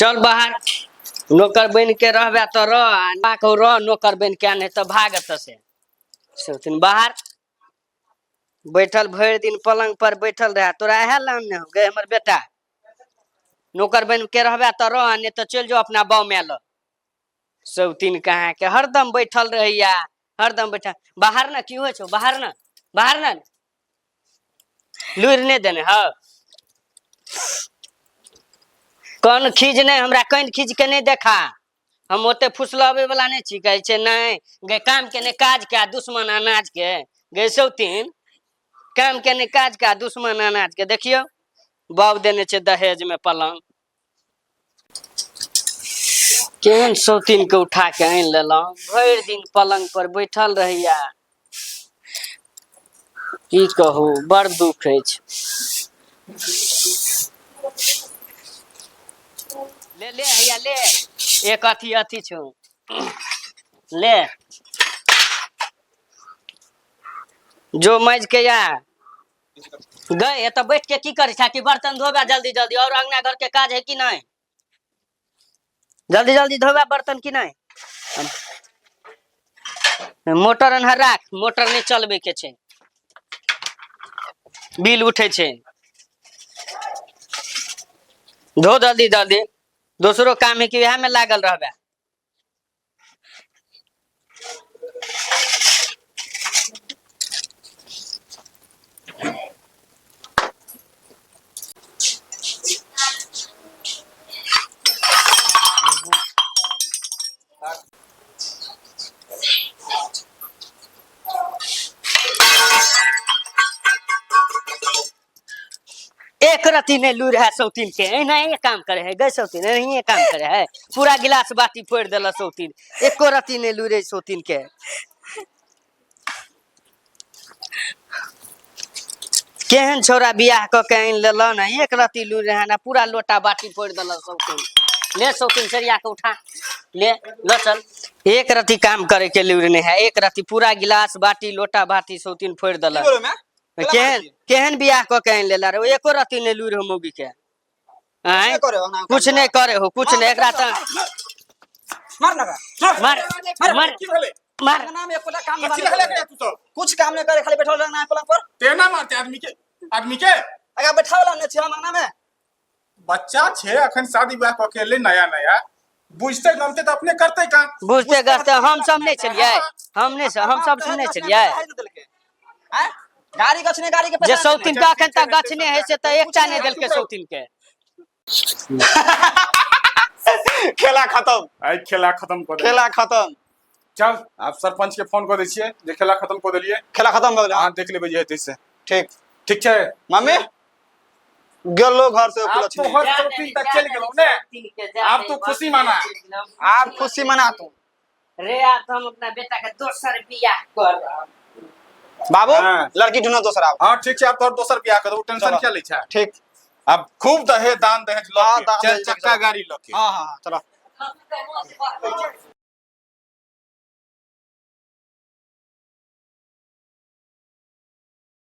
चल बाहर, नौकर बनि के रहबे तऽ रह आ ना कहू रह नौकर बनि के, नहि तऽ भाग एतऽ से। सौतीन बाहर बैठल भरि दिन पलंग पर बैठल रहे, तोरा इएह लान नहि हो गए हमर बेटा। नौकर बनि के रहबे तऽ रह, नहि तऽ चलि जाओ अपना बाउ माय लग। सौतीन कहाँ के हरदम बैठल रहैया, हरदम बैठल। बाहर ने की होइ छौ? बाहर ने, बाहर ने, लुरि नहि देने हौ। कन खीज नहि हमरा, कन खीज के नहि देखा, हम ओते फुसलाबै वाला नहि छी। कहै छै नहि गे, काम के नहि काज के आ दुश्मन अनाज के। गे सौतीन, काम के नहि काज के आ दुश्मन अनाज के। देखियौ बाप देने छै दहेज में पलंग। केहन सौतीन के उठा के आनि लेलहुँ, भरि दिन पलंग पर बैठल रहैया। की कहू, बड़ दुख अछि। ले ले हैया ले, एक अथी अथी छौ, ले जो मज के या गए। एतऽ बैठ के की करै छै कि बर्तन धोबे जल्दी जल्दी, और अंगना घर के काज है कि नहीं? जल्दी जल्दी धोबे बर्तन कि नहीं? मोटर अन्हर राख, मोटर नहीं चलबे के छै, बिल उठे छै। धो जल्दी जल्दी, दोसरो काम है कि वएह में लागल रहबे? एक रति नहीं लूर है सौतीन के, एनाहिए काम करे है गई सौतीन, एनाहिए काम करे है। पूरा गिलास बाटी फोड़ देला सौतीन, एको रति नहीं लूर है सौतीन के। केहन छौड़ा बियाह कऽ के आनि लेलऽ ने, एक रति लूर रहे ना, पूरा लोटा बाटी फोड़ देलक सौतीन। ले सौतीन, सरिया के उठा ले, ल चल। एक रति काम करे के लूर नहीं है, एक रति। पूरा गिलास बाटी लोटा बाटी सौतीन फोड़ की देलक। बोलो मैं केहन केहन बियाह कऽ के आनि लेला रे, एको रति नहि लूरि हो मौगी के। आँय, करे हो ना? कुछ नहि करे हो, कुछ नहि। एकरा तऽ मार ना मार। मार मार। की भेलै? मार। अंगना में एकोटा काम कथी नहीं भेलै करे। रे तू सब? कुछ काम नहीं करे, खाली बैठल रहना है पलंग पर। तेना मारते आदमी के, आदमी के अगर बैठावला नहीं छै हम अंगना में। बच्चा छै, अखन शादी ब्याह कऽ के एलै नया नया, बुझते गमते तऽ अपने करते काम। बुझते गछते हम सब नहि छलियै, हम नहि, हम सब सुनने छलियै। आँय? गाड़ी गछने, गाड़ी के जे पैसा सौतीन के अखन तक गछने है से तऽ एकटा नहि देलकै सौतीन के। खेला खत्म। आइ खेला खत्म कऽ देलियै। खेला खत्म। चल, आब सरपंच के फोन कऽ दै छियै जे खेला खत्म कऽ देलियै। खेला खत्म भऽ गेलै। अहाँ देख लेबै जे हेतै से। ठीक। ठीक छै। मम्मी गेलो घर से। आब उपलक्ष्य तोहर सौतीन तक चलि गेलौ ने, आब तू खुशी मना। आब खुशी मना तू। रे, आब तऽ हम अपना बेटा के दोसर बियाह करब। बाबू। हाँ। लड़की ढूंढो दोसर आब। हाँ, ठीक छै, आब तोहर दोसर बियाह कर, टेंशन चलो। क्या लै छै? ठीक। आब खूब दहेज दान दहेज लऽ हाँ, के दान चारि दहेज लऽ के चक्का चलो। गाड़ी लऽ के। हाँ हाँ हाँ, चलो। हम तऽ